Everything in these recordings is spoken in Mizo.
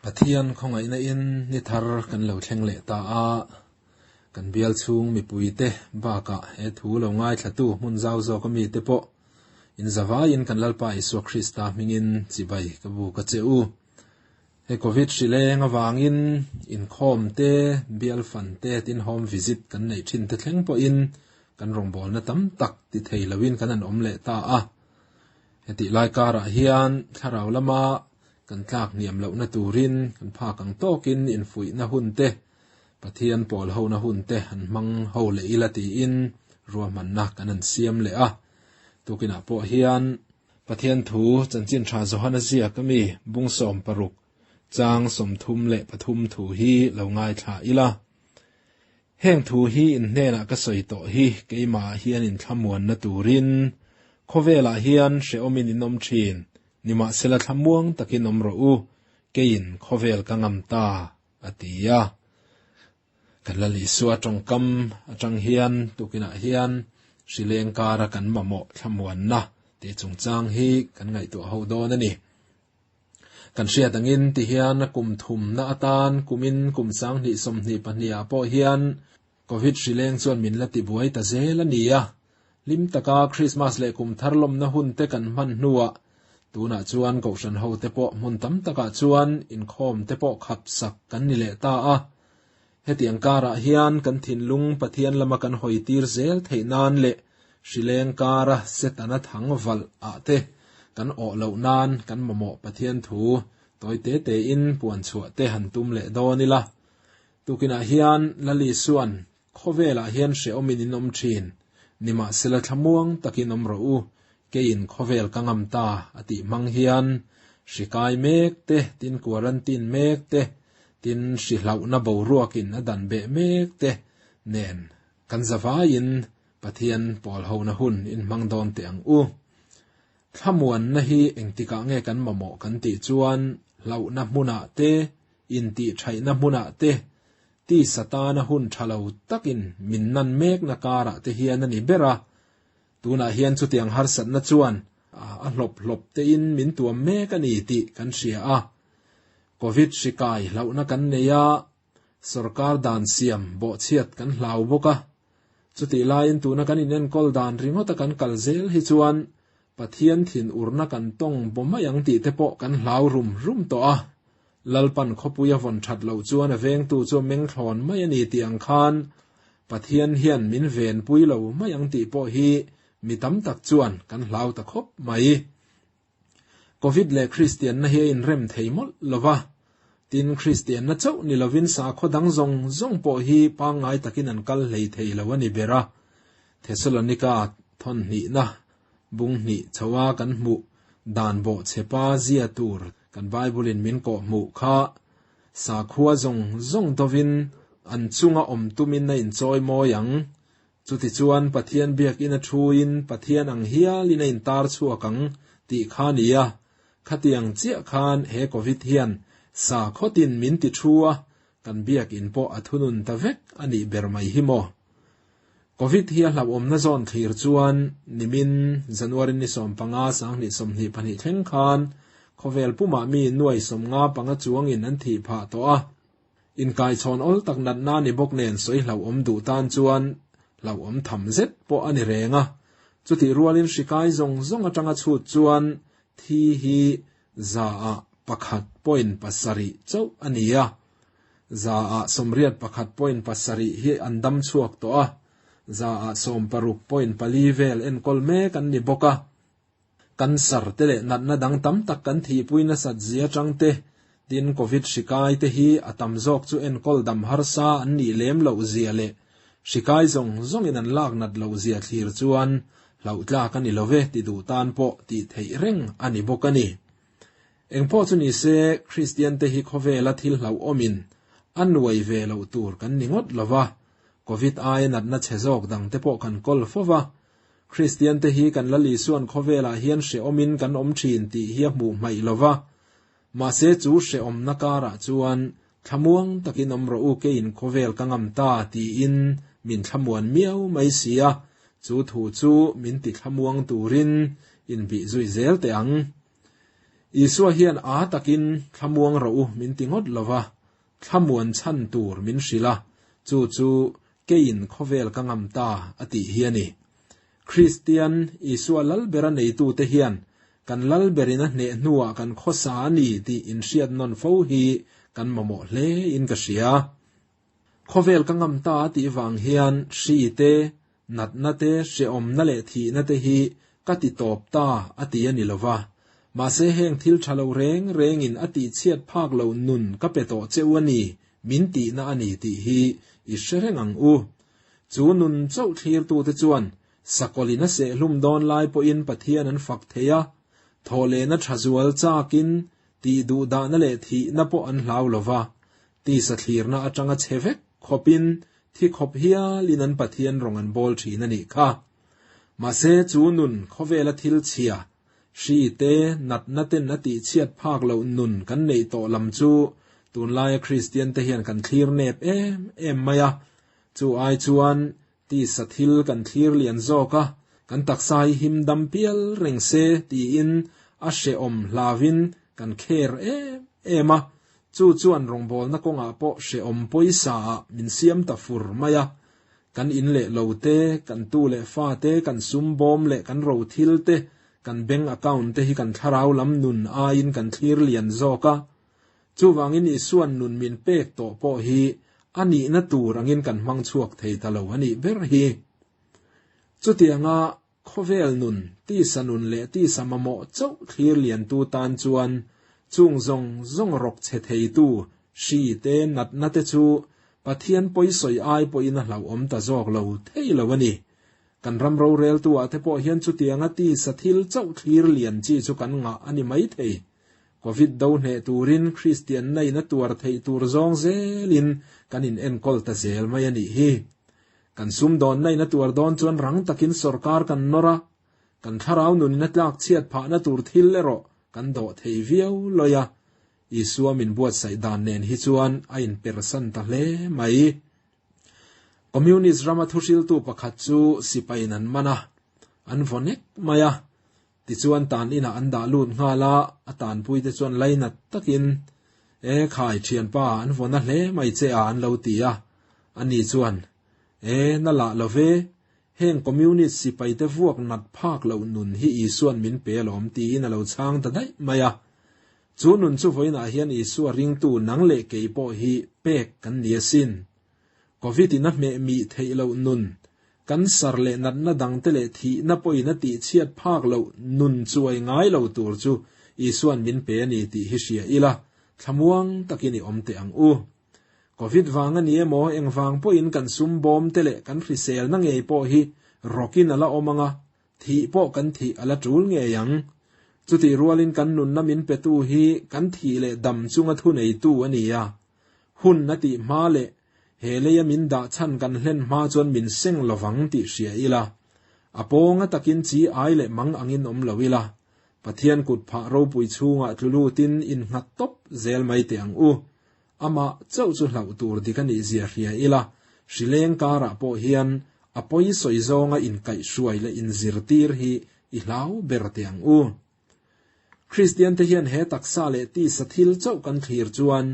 Pathian khawngaihna in ni thar kan lo thleng leh ta a, kan bial chhung mipuite bakah he thu lo ngaithlatu hmun zau zawk ami te pawh in zavaiin kan Lalpa Isua Krista hmingin chibai ka buk a che u. He Covid hri leng avangin inkhawm te, bial fan te, tin home visit kan neih thin te thleng pawhin kan rawngbawlna tam tak ti thei loin kan han awm leh ta a. Hetih lai karah hian thlarau lama kan tlak hniam lohna turin kan phak ang tawkin infuihna hun te, Pathian pawl hona hun te han hmang ho leh ila tiin ruahmanna kan han siam leh a. Tukinah pawh hian Pathian thu chanchin tha Johana ziak ami bung 16 chang 33 thu hi lo ngaithla ila. Heng thu hi in hnenah ka sawi tawh hi keimahah hian in thlamuanna turin khawvelah hian hrehawmin in awm thin, nimahsela thlamuang takin awm rawh u, keiin khawvel ka ngam ta, a ti a. Kan Lal Isua tawngkam atang hian tukinah hian hrileng kara kan mamawh thlamuanna tih chungchang hi kan ngaihtuah ho dawn a ni. Kan hriat angin ti hian a kum thumna atan kumin kum 2022 ah pawh hian Covid hrileng chuan min la tibuai ta zel a ni a. Hlim taka Krismas leh kum thar lawmna hun te kan hman hnuah tunah chuan Kohhran ho te pawh hmun tam takah chuan inkhawm te pawh khap sak kan ni leh ta a. Hetiang karah hian kan thinlung Pathian lama kan hawi tir zel theih nan leh hrileng kara Setana thang valh ah te kan awh loh nan kan mamawh Pathian thu tawi te te in puan chhuah te han tum leh dawn ila. Tukinah hian Lali Suan khawvelah hian hrehawmin in awm thin, nimahsela thlamuang takin awm rawh u, keiin khawvel ka ngam ta a tih hmang hian hri kai mek te, tin quarantine mek te, tin hri hlauhna boruakin a dan beh mek te nen kan zavaiin Pathian pawl hona hun in hmang dawn teh ang u. Thlamuanna hi engtikah nge kan mamawh kan tih chuan hlauhna hmunah te, intihṭhaihna hmunah te, tisa tana hun ṭha lo takin min nan mekna karah te hian a ni ber a. Tunah hian chutiang harsatna chuan a hlawp hlawp tein min tuam mek a ni tih kan hria a. Covid hri kai hlauhna kan nei a, sorkar dan siam bawhchhiat kan hlau bawk a. Chutih laiin tuna kan inenkawl dan ringawta kan kal zel hi chuan Pathian thin urna kan tawng baw mai ang tih te pawh kan hlau rum rum tawh a. Lalpan khawpui a vawn that loh chuan a vengtu chu a meng thlawn mai a ni tih ang khan Pathian hian min venpui lo mai ang tih pawh hi mi tam tak chuan kan hlau ta khawp mai. Covid leh Kristianna hi a inrem thei mawlh lo va, tin Kristianna chauh ni lovin sakhaw dang zawng zawng pawh hi pangngai takin an kal hlei thei lo a ni ber a. Thesalonika thawn hnihna bung hnih chhoa kan hmuh dan bawhchhepa zia tur kan Bible-in min kawh hmuh kha sakhua zawng zawng dovin an chunga awm tumin a inchawi mawi ang. Chutichuan Pathian biakin a thuin Pathian ang hialin a intar chhuak ang tih kha a ni a, khatiang chiah khan he Covid hian sakhawtin min ti thu a, kan biakin pawh a thunun ta vek a nih ber mai hi maw? Covid hi a hlauhawmna zawn thlir chuan nimin January ni 15 2022 thleng khan khawvel pumah mi nuai 55 chuangin an thih phah tawh a. Inkaichhawn awl tak natna ni bawk nen sawi hlauhawm duh tan chuan hlauhawm tham zet pawh a ni reng a. Chutih rualin hri kai zawng zawng atanga chhut chuan thi hi zaah 1.7 chauh a ni a. Zaah 81.7 hi an dam chhuak tawh a, zaah 16.4 vel enkawl mek an ni bawk a. Cancer te leh natna dang tam tak kan thihpui nasat zia atang te, tin Covid hri kai te hi a tam zawk chu enkawl dam harsa an nih lem loh zia leh hri kai zawng zawngin an lak nat loh zia thlir chuan hlauh tlak a ni lo ve ti duh tan pawh tih theih reng a ni bawk a ni. Engpawh chu ni se, Kristian te hi khawvela thil hlauhawmin a nuai ve loh tur kan ni ngawt lo va, Covid aia natna chhe zawk dang te pawh kan kawl fo va, Kristian te hi kan Lal Isuan khawvelah hian hrehawmin kan awm thin tih hi a hmuh hmaih lo va, mahse chu hrehawmna karah chuan thlamuang takin awm rawh u keiin khawvel ka ngam ta tiin min thlamuan miau mai si a, chu thu chu min ti thlamuang turin inbih zui zel teh ang. Isua hian a takin thlamuang rawh u min ti ngawt lo va, thlamuan chhan tur min hrilh a, chu chu keiin khawvel ka ngam ta a tih hi a ni. Kristian, Isua Lalbera neitute hian kan Lalberin a hneh hnuah kan khawsa a ni tih inhriat nawn fo hi kan mamawh hle in ka hria. Khawvel ka ngam ta a tih vang hian hri te, natna te, hrehawmna leh thihna te hi ka ti tawp ta a ti a ni lo va. Mahse heng thil tha lo reng rengin a tihchhiat phak lo nun ka pe tawh che u a ni min tihna a ni tih hi i hre reng ang u. Chu nun chauh thlirtute chuan sakawlin a sehhlum dawn lai pawhin Pathian an fak thei a, thawhlehna tha zual chakin tih duhdahna leh thihna pawh an hlau lo va, tisa thlirna atanga chhe vek khawpin thi khawp hialin an Pathian rawng an bawl thin a nih kha. Mahse chu nun khawvela thil chhia, hri te, natna ten a tihchhiat phak loh nun kan neih tawh lam chu tunlaia Kristian te hian kan thlir nep em em mai a, chu ai chuan Tisa thil kan thlir lian zawk a, kan taksa hi him dam pial reng se tiin a hrehawm hlauvin kan kher em em a, chu chuan rawngbawlna kawngah pawh hrehawm pawisa ah min siam ta fur mai a. Kan in leh lo te, kan tu leh fa te, kan sum bawm leh kan ro thil te, kan bank account te hi kan thlarau lam nun aiin kan thlir lian zawk a. Chuvangin Isua'n nun min pek tawh pawh hi a nihna tur angin kan hmang chhuak thei ta lo a nih ber hi. Chutianga khawvel nun, tisa nun leh tisa mamawh chauh thlir liantu tan chuan chung zawng zawng rawk chhe theitu hri te natna te chu Pathian pawisawi ai pawhin a hlauhawm ta zawk lo thei lo a ni. Kan ram roreltu-ah te pawh hian chutianga tisa thil chauh thlir lian chi chu kan ngah a ni maithei. Covid do hneh turin Kristianna in a tuar theih tur zawng zelin kan in enkawl ta zel mai a nih hi. Kan sumdawnna in a tuar dawn chuan rang takin sorkar kan nawr a, kan thlarau nun in a tlak chhiat phahna tur thil erawh kan dawh thei viau lawi a, Isua min buatsaih dan nen hi chuan a inpersan ta hle mai. Communist rama thuhriltu pakhat chu sipaiin an man a, an vaw nek mai a, Tichuan tan inah an dah lut nghal a, a tanpuite chuan lainat takin, E khai, thianpa, an vawna hle mai che a an lo ti a. Ani chuan, E, na lah lo ve, heng Communist sipaite vuak nat phak loh nun hi Isua'n min pe alawm tiin a lo chhang ta daih mai a. Chu nun chu vawiinah hian Isua ringtu nang leh kei pawh hi pek kan ni asin. Covid in a hmeh mih theih loh nun, cancer leh natna dangte leh thihna pawhin a tihchhiat phak loh nun chuai ngai lo tur chu Isua'n min pe a ni tih hi hria ila, thlamuang takin i awm teh ang u. Covid vang a ni emaw, engvang pawhin kan sum bawm te leh kan hriselna ngei pawh hi rawkin a la awm ang a, thih pawh kan thih a la tul ngei ang. Chutih rualin kan nunna min petu hi kan thih leh dam chunga thuneitu a ni a. Hun a tih hma leh he leia min dah chhan kan hlen hma chuan min seng lovang tih hria ila. A pawnga takin chi ai leh mang angin awm lo ila. Pathian kut phah ropui chhungah tlu lutin innghat tawp zel mai teh ang u. Amah chauh chu hlauh tur dik a nih zia hria ila, hrileng karah pawh hian a pawi sawi zawnga inkaihhruai leh inzirtir hi i hlau ber teh ang u. Kristian te hian he taksa leh tisa thil chauh kan thlir chuan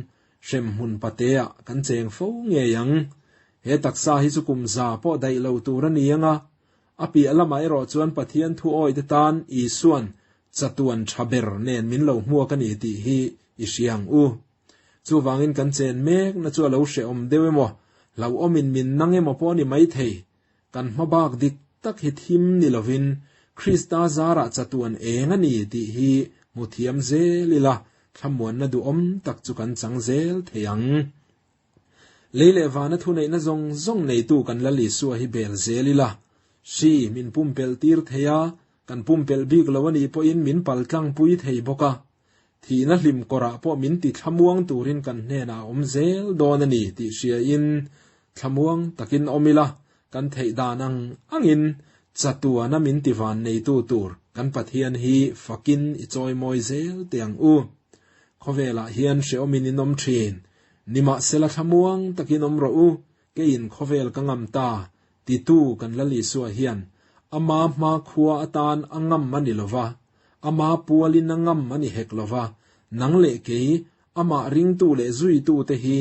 hremhmun pateah kan cheng fo ngei ang. He taksa hi chu kum za pawh daih lo tur a ni ang a, a piah lamah erawh chuan Pathian thu awite tan Isua'n chatuan tha ber nen min lo hmuak a ni tih hi i hria ang u. Chuvangin kan chen mekna chu a lo hrehawm deuh emaw, hlauhawmin min nang emaw pawh a ni maithei. Kan hma bak dik tak hi thim ni lovin Krista zarah chatuan eng a ni tih hi hmu thiam zel ila, thlamuanna duhawm tak chu kan chang zel thei ang. Lei leh vana thuneihna zawng zawng neitu kan Lal Isua hi bel zel ila, hri min pumpelh tir thei a, kan pumpelh bik lo a nih pawhin min paltlangpui thei bawk a. Thihna hlim kawrah pawh min ti thlamuang turin kan hnenah a awm zel dawn a ni tih hriain thlamuang takin awm ila, kan theih dan ang angin chatuana min ti van neitu tur kan Pathian hi fakin i chawimawi zel teh ang u. Khawvelah hian hrehawmin in awm thin. Nimahsela thlamuang takin awm rawh u, keiin khawvel ka ngam ta, titu kan Lal Isua hian ama hma khua atan a ngam a ni lova. Ama pualin a ngam a ni hek lova, nang leh kei, amah ringtu leh zuitute hi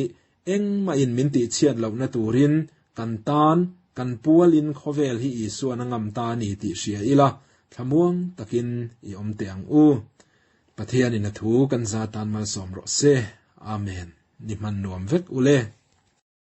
engmahin min tihchhiat lohna turin kan tan, kan pualin khawvel hi Isuan a ngam ta a ni tih hria ila, thlamuang takin i awm teh ang u. Pathianin a thu kan za tan malsawm rawh se. Amen. Ni hman nuam vek ule.